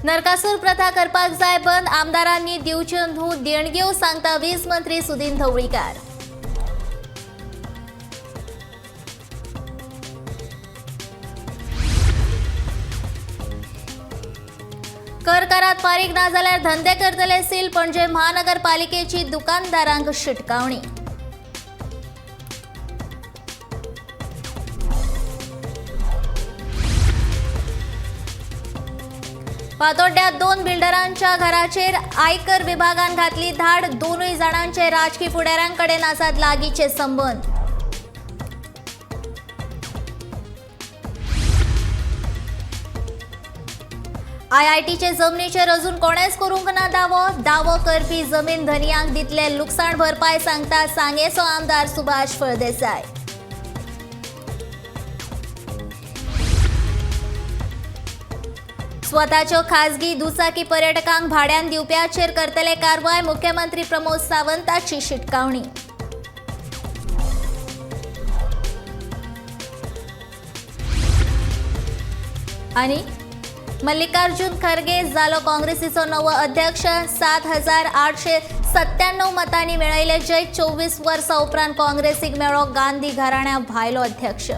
नरकासूर प्रथा करपाक जाय बंद, आमदारांनी दिवच्यो न्हू देणग्यो, सांगता वीज मंत्री सुदिन ढवळीकार। कर करात फारीक ना जाल्यार धंदे करतले सील, पणजे महानगरपालिकेची दुकानदारांक शिटकावणी। फातोड्ड्यात 2 बिल्डरांच्या घराचेर आयकर विभागान घातली धाड, दोनूय जाणांचे राजकी फुडाऱ्यांकडेन आसात लागींचे संबंद। आयआयटीचे जमनीचेर अजून कोणेच करूंक ना दावो, दावो करपी जमीन धनयांक दितले लुकसाण भरपाय, सांगता सांगेचो आमदार सुभाष फळदेसाय। स्वताच्यो खाजगी दुचाकी पर्यटकांक भाड्यान दिवप्याचेर करतले कारवाय, मुख्यमंत्री प्रमोद सावंताची शिटकावणी। आनी मल्लिकार्जुन खरगे जालो काँग्रेसीचो नवो अध्यक्ष, 7897 मतांनी मेळयले जैत, 24 वर्सां उपरांत काँग्रेसीक मेळ्ळो गांधी घराण्या भायलो अध्यक्ष।